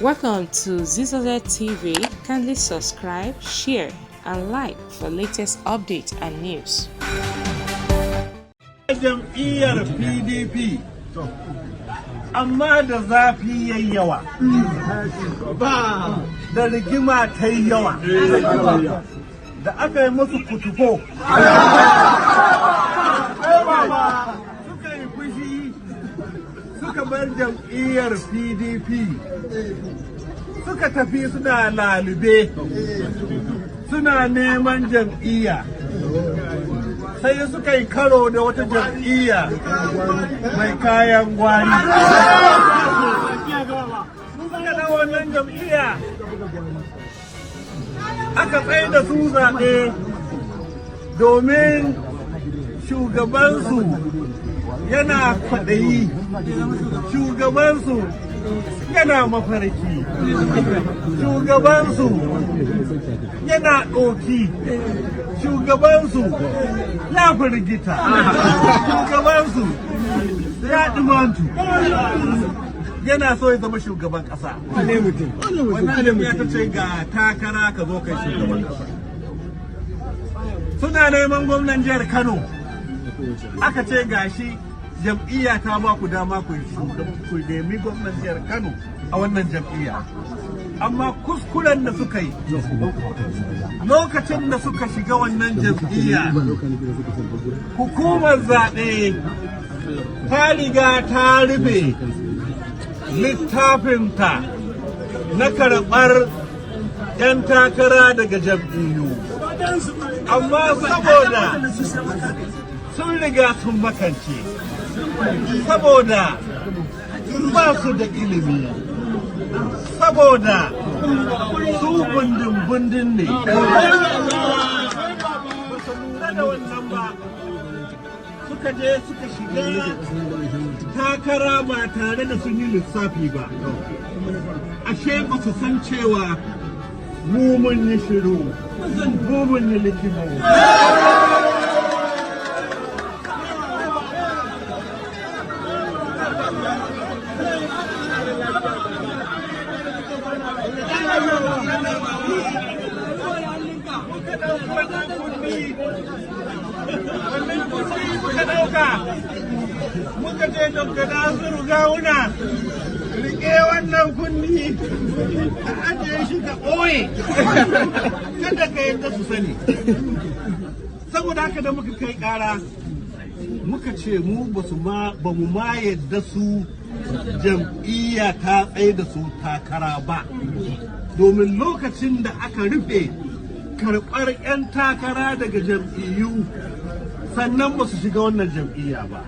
Welcome to Zizoze TV. Kindly subscribe, share, and like for latest updates and news. Jam'iyyar PDP, amma da zafi yayi yawa, ba da rigima ta yi yawa, da aka yi musu kutufo, suka yi fushi, suka bar jam'iyyar PDP, suka tafi suna lalube, suna neman jam'iyya. Sai suka yi karo da wata jam'iyya mai kayan gwari. Suka da wannan jam'iyya, aka tsaye da su zaɓe, domin shugabansu yana kwaɗayi, shugabansu yana mafarki, shugabansu yana ɗoki, shugabansu ya firgita, shugabansu ya ɗimantu, yana so ya zama shugaban ƙasa. Wannan ya ta ce ga takara, ka zo kai shugaban ƙasa. Suna neman gwamnan jihar Kano, aka ce gashi, jam'iyya ta ba ku dama ku nemi gwamnan jihar Kano a wannan jam'iyya. Amma kuskuren da suka yi lokacin da suka shiga wannan jam'iyya, hukumar zaɓe ta riga ta rufe littafinta na karɓar 'yan takara daga jam'iyyu. Amma saboda sun riga sun makance, saboda ba su da ilimi, saboda su bundin-bundin ne, ba su lura da wannan ba, suka je suka shiga takara ba tare da sun yi lissafi ba. Ashe ba su san cewa mu mun yi shiru, mu mun yi likimo. Muka ɗauki wannan kundi, wannan kundi muka ɗauka, muka ce, "Dr. Nasiru Gawuna, rike wannan kundi, ka ajiye shi, ka ɓoye, kada ka yadda su sani." Saboda haka da muka kai ƙara, muka ce mu ba su ma ba mu ma yadda su jam'iyya ta tsaye da su takara ba, domin lokacin da aka rufe karɓar 'yan takara daga jam'iyyu sannan ba su shiga wannan jam'iyya ba.